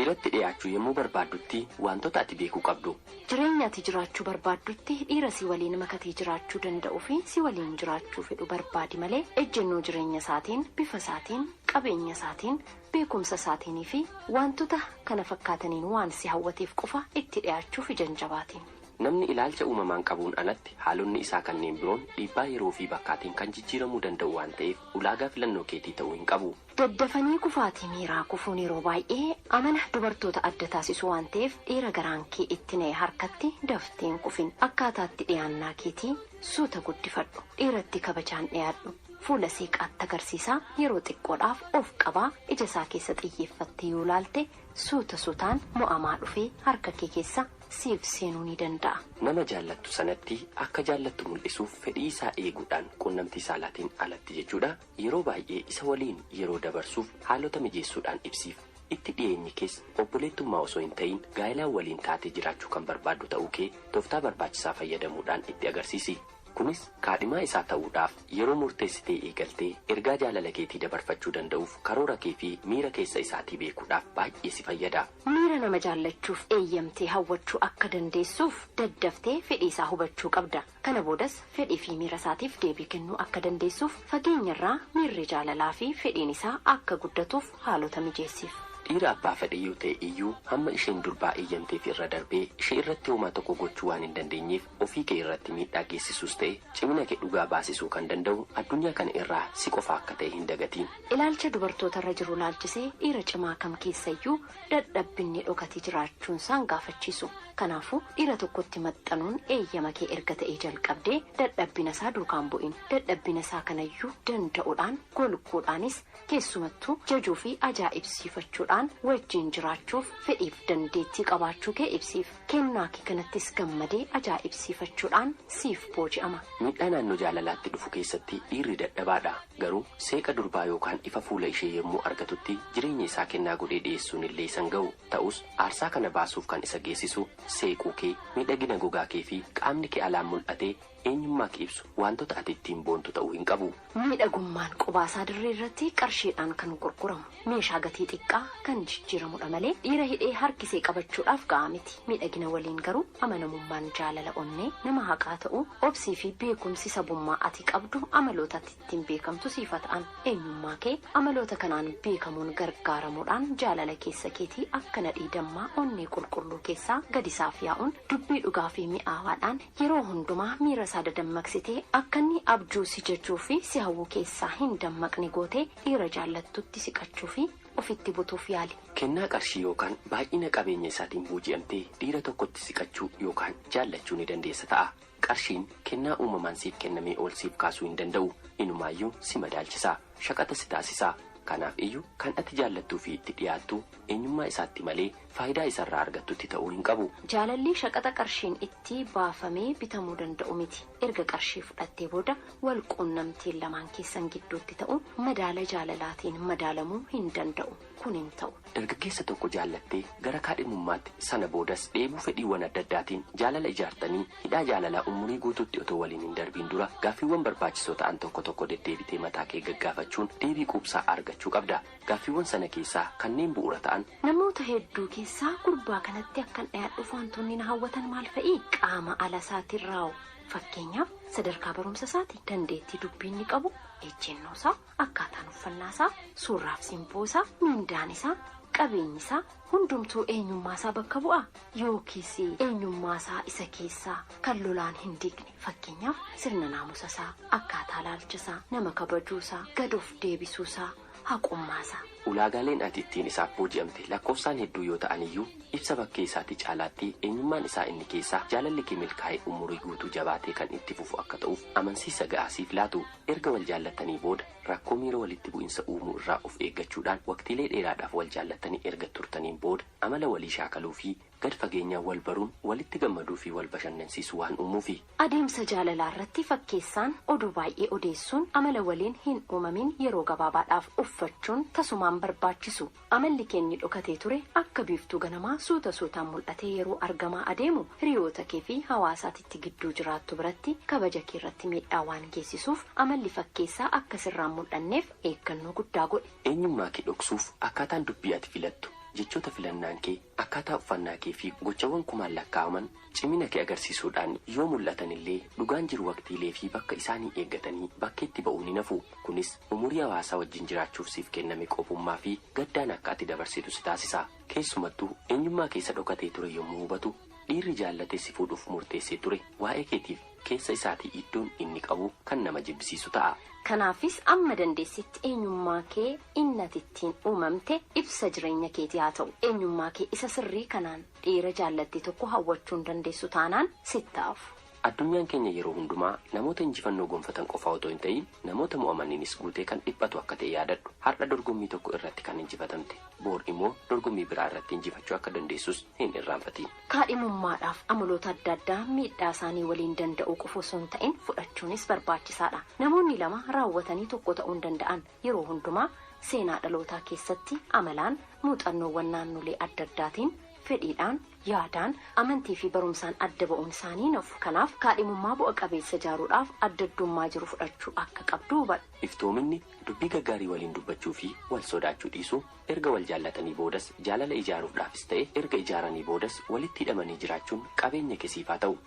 Dhiiratti dhiyaachuu yommuu barbaaddutti wantoota ati beekuu qabdu. Jireenya ati jiraachuu barbaaddutti dhiira si waliin makatee jiraachuu danda'uu fi si waliin jiraachuu fedhu barbaadi malee ejjennoo jireenya isaatiin, bifa isaatiin, qabeenya isaatiin, beekumsa isaatiinii fi wantoota kana fakkaataniin waan si hawwateef qofa itti dhiyaachuuf ija hin jabaatin. Namni ilaalcha uumamaan qabuun alatti haalonni isaa kanneen biroon dhiibbaa yeroo fi bakkaatiin kan jijjiiramuu danda'u waan ta'eef ulaagaa filannoo keetii ta'uu hin qabu. Daddafanii kufaatii miiraa kufuun yeroo baay'ee amala dubartoota adda taasisu waan ta'eef dhiira garaan kee itti na'e harkatti daftee hin kufin. Akkaataatti dhiyaannaa keetii suuta guddifadhu. Dhiiratti kabajaan dhiyaadhu. Fuula seeqaatti agarsiisaa yeroo xiqqoodhaaf of qabaa ija isaa keessa xiyyeeffattee yoo laalte suuta suutaan mo'amaa dhufee harka kee keessa siif seenuu ni danda'a. Nama jaallattu sanatti akka jaallattu mul'isuuf fedhii isaa eeguudhaan quunnamtii saalaatiin alatti jechuudha. Yeroo baay'ee isa waliin yeroo dabarsuuf haalota mijeessuudhaan ibsiif. Itti dhiyeenyi keessa obboleettummaa osoo hin ta'in gaa'ilaan waliin taatee jiraachuu kan barbaaddu ta'uu kee tooftaa barbaachisaa fayyadamuudhaan itti agarsiisi. Kunis kaadhimaa isaa ta'uudhaaf yeroo murteessitee eegaltee ergaa jaalala keetii dabarfachuu danda'uuf karoora kee fi miira keessa isaatii beekuudhaaf baay'ee si fayyada. Miira nama jaallachuuf eeyyamtee hawwachuu akka dandeessuuf daddaftee fedhii isaa hubachuu qabda. Kana boodas fedhii fi miira isaatiif deebii kennuu akka dandeessuuf fageenyarraa miirri jaalalaa fi fedhiin isaa akka guddatuuf haalota mijeessiif. Dhiira abbaa fedhe yoo ta'e iyyuu hamma isheen durbaa eeyyamteef irra darbee ishee irratti homaa tokko gochuu waan hin dandeenyeef ofii kee irratti miidhaa geessisuus ta'e cimina kee dhugaa baasisuu kan danda'u addunyaa kana irraa si qofa akka ta'e hin dagatiin. Ilaalcha dubartoota irra jiru laalchisee dhiira cimaa kam keessayyuu dadhabbinni dhokatee jiraachuun isaan gaafachiisu. Kanaafuu dhiira tokkotti maxxanuun eeyyama kee erga ta'ee jalqabdee dadhabbina isaa duukaan bu'in. Dadhabbina isaa kanayyuu danda'uudhaan golguudhaanis keessumattuu jajuu fi ajaa'ibsiifachuudhaan wajjin jiraachuuf fedhiif dandeettii qabaachuu kee ibsiif. Kennaa kee kanattis gammadee ajaa'ibsiifachuudhaan siif booji'ama. Miidhaa naannoo jaalalaatti dhufu keessatti dhiirri dadhabaadha. Garuu seeqa durbaa yookaan ifa fuula ishee yommuu argatutti jireenya isaa kennaa godhee dhiyeessuun illee isan ga'u. Ta'us aarsaa kana baasuuf kan isa geessisu seequu kee, miidhagina gogaa kee fi qaamni kee alaan mul'atee eenyummaa kee ibsu wantoota ati ittiin boontu ta'uu hin qabu. Miidhagummaan qubaasaa dirree irratti qarshiidhaan kan gurguramu meeshaa gatii xiqqaa kan jijjiiramudha malee dhiira hidhee harkisee qabachuudhaaf ga'a miti. Miidhagina waliin garuu amanamummaan jaalala onnee nama haqaa ta'uu obsii fi beekumsi sabummaa ati qabdu amaloota ati ittiin beekamtu siifa ta'an eenyummaa kee amaloota kanaan beekamuun gargaaramuudhaan jaalala keessa keetii akka nadhii dammaa onnee qulqulluu keessaa gadisaaf yaa'uun dubbii dhugaa fi mi'aawaadhaan yeroo hundumaa miira isaa dadammaqsitee akka inni abjuu si jechuu fi si hawwuu keessaa hin dammaqne gootee dhiira jaallattutti siqachuu fi ofitti butuuf yaali. Kennaa qarshii yookaan baay'ina qabeenya isaatiin booji'amtee dhiira tokkotti siqachuu yookaan jaallachuu ni dandeessa ta'a. Qarshiin kennaa uumamaan siif kennamee ol siif kaasuu hin danda'u. Inumaayyuu si madaalchisa. Shaqata si taasisa. Kanaaf iyyuu kan ati jaallattuu fi itti dhiyaattu eenyummaa isaatti malee faayidaa isarraa argattutti ta'uu hin qabu. Jaalalli shaqaxa qarshiin itti baafamee bitamuu danda'u miti. Erga qarshii fudhattee booda wal quunnamtiin lamaan keessan gidduutti ta'u madaala jaalalaatiin madaalamuu hin danda'u. Kun hin ta'u. Dargaggeessa tokko jaallattee gara kaadhimummaatti sana boodas dheebuu fedhiiwwan adda addaatiin jaalala ijaartanii hidhaa jaalalaa umurii guutuutti otoo waliin hin darbiin dura gaaffiiwwan barbaachisoo ta'an tokko tokko deddeebitee mataa kee gaggaafachuun deebii quubsaa argachuu qabda. Gaaffiiwwan sana keessaa kanneen bu'uura ta'an. Namoota hedduu keessaa gurbaa kanatti akkan dhiyaadhuuf wantoonni na hawwatan maal fa'i? Qaama ala isaatiin raa'u. Fakkeenyaaf sadarkaa barumsa isaati, dandeettii dubbii inni qabu, ejjennoo isaa, akkaataan uffannaa isaa, suurraaf simboo isaa, miindaan isaa, qabeenyi isaa hundumtuu eenyummaa isaa bakka bu'a yookiis eenyummaa isaa isa keessaa kan lolaan hin diigne fakkeenyaaf sirna naamusa isaa, akkaataa laalcha isaa, nama kabajuu isaa, gad of deebisuu isaa, haqummaa isaa. Ulaagaaleen ati ittiin isaaf booji'amte lakkoofsaan hedduu yoo ta'an iyyuu ibsa bakkee isaatii caalaatti eenyummaan isaa inni keessaa jaalalli kee milkaa'ee umurii guutuu jabaatee kan itti fufu akka ta'uuf amansiisa ga'aa siif laatu. Erga wal jaallattanii booda rakkoo miira walitti bu'insa uumuu irraa of eeggachuudhaan waqtiilee dheeraadhaaf wal jaallattanii erga turtaniin booda amala walii shaakaluu fi gad fageenyaan wal baruun walitti gammaduu fi wal bashannansiisuu waan uumuufi. Adeemsa jaalalaa irratti fakkeessaan oduu baay'ee odeessuun amala waliin hin uumamin yeroo gabaabaadhaaf uffachuun tasumaan barbaachisu. Amalli keenyi dhokatee ture akka biiftuu ganamaa suuta suutaan mul'atee yeroo argamaa adeemu hiriyoota kee fi hawaasaatitti gidduu jiraattu biratti kabaja kee irratti miidhaa waan geessisuuf amalli fakkeessaa akka sirraan mul'anneef eeggannoo guddaa godhi. Eenyummaa kee dhoksuuf akkaataan dubbii ati filattu. Jechoota filannaan kee, akkaataa uffannaa kee fi gochawwan kumaan lakkaa'aman cimina kee agarsiisuudhaan yoo mul'atan illee, dhugaan jiru waqtiilee fi bakka isaanii eeggatanii bakkeetti ba'uu ni nafu. Kunis umurii hawaasaa wajjin jiraachuuf siif kenname qofummaa fi gaddaan akka ati dabarsitu si taasisa. Keessumattuu eenyummaa keessa dhokatee ture yommuu hubatu, dhiirri jaallatee si fuudhuuf murteessee ture waa'ee keetiif keessa isaatii iddoon inni qabu kan nama jibbisiisu ta'a. Kanaafis amma dandeessitti eenyummaa kee innati ittiin uumamte ibsa jireenya keetii haa ta'u. Eenyummaa kee isa sirrii kanaan dhiira jaallatte tokko hawwachuu hin dandeessu taanaan sittaafu. Addunyaan keenya yeroo hundumaa namoota injifannoo gonfatan qofa otoo hin ta'in namoota mo'amaniinis guutee kan dhiphatu akka ta'e yaadadhu. Har'a dorgommii tokko irratti kan injifatamte, boor immoo dorgommii biraa irratti injifachuu akka dandeessus hin irraanfatiin. Kaadhimummaadhaaf amaloota adda addaa miidhaa isaanii waliin danda'uu qofa osoo hin ta'in fudhachuunis barbaachisaadha. Namoonni lama raawwatanii tokko ta'uu hin danda'an. Yeroo hundumaa seenaa dhalootaa keessatti amalaan, muuxannoowwan naannolee adda addaatiin, fedhiidhaan, yaadaan, amantii fi barumsaan adda ba'uun isaanii nafu. Kanaaf kaadhimummaa bu'a qabeessa ijaaruudhaaf adda addummaa jiru fudhachuu akka qabdu hubadhu. Iftoominni, dubbii gaggaarii waliin dubbachuu fi wal sodaachuu dhiisuu, erga wal jaallatanii boodas jaalala ijaaruudhaafis ta'e erga ijaaranii boodas walitti hidhamanii jiraachuun qabeenya keessiif haa ta'u.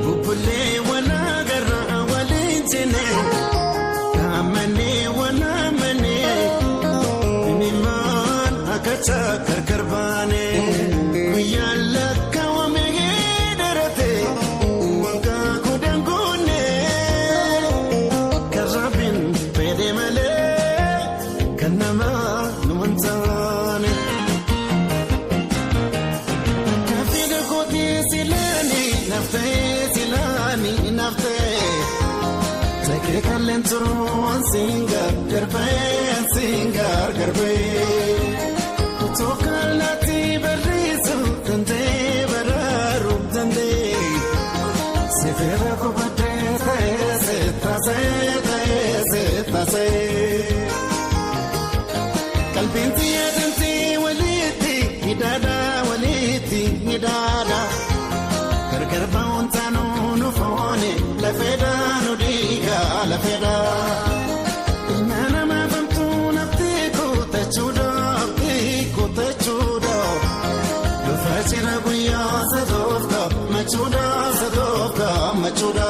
Bubbullee wal agarraa waliin jine, amanee wal amanee, imimmaan akka gargar baane, guyyaan lakkaawame dheerate, waggaa 10 guunne, kan Rabbiin fedhe malee kan namaa nu hin taane. Kaafee kootii silaanii naftee silaanii naftee takee kalleen turuun siingar garbee siingar garbee otoo kallattii barreessu danda'ee baraaruu danda'ee sifeera kubadee ta'ee seetasee ta'ee seetasee. Qalbiin xiyyeetantii walitti hidhaadha, walitti hidhaadha. Gargar ba'uun taanuu nu foone, lafeedha nu dhiiga lafeedha. Ilma namaa famtuu nafti kutachuudha, nafti kutachuudha. Dhufa jira guyyaa sadoof gammachuudha, sadoof gammachuudha.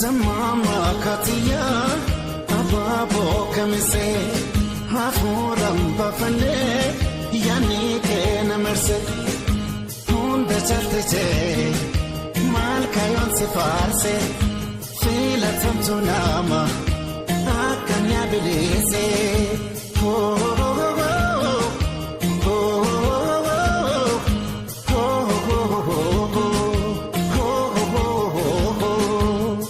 Dammaama katiyaa abaaboo kamisee hafuuraan baafannee yaadni keena marse, hunda caaltijee maal kayoon si faarse, filatamtu nama akkam yaabilise. Oh, oh, oh, oh, oh, oh, oh, oh, oh.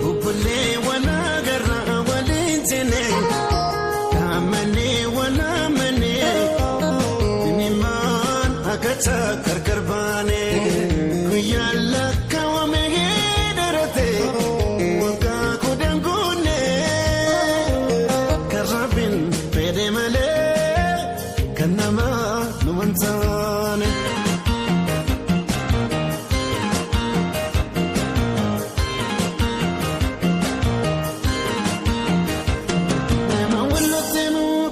Bubbullee wal agarraa waliin jine, amanee wal amanee, imimmaan akka gargar baane, guyyaan lakkaawame dheerate, waggaa 10 guunne, kan Rabbiin fedhe malee kan namaa nu hin taane. Nama walitti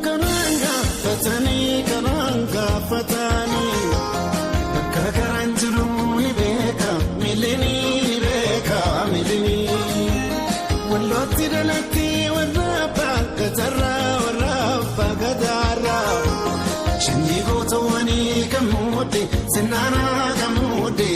karaan gaafatanii, karaan gaafatanii, bakka karaan jiru ni beeka miilini, ni beeka miilini. Wallootti dhalatti warra abbaa gatarraa, warra abbaa gataarraa, sanyii gootawwanii kan muudde sinnaanaa kan muudde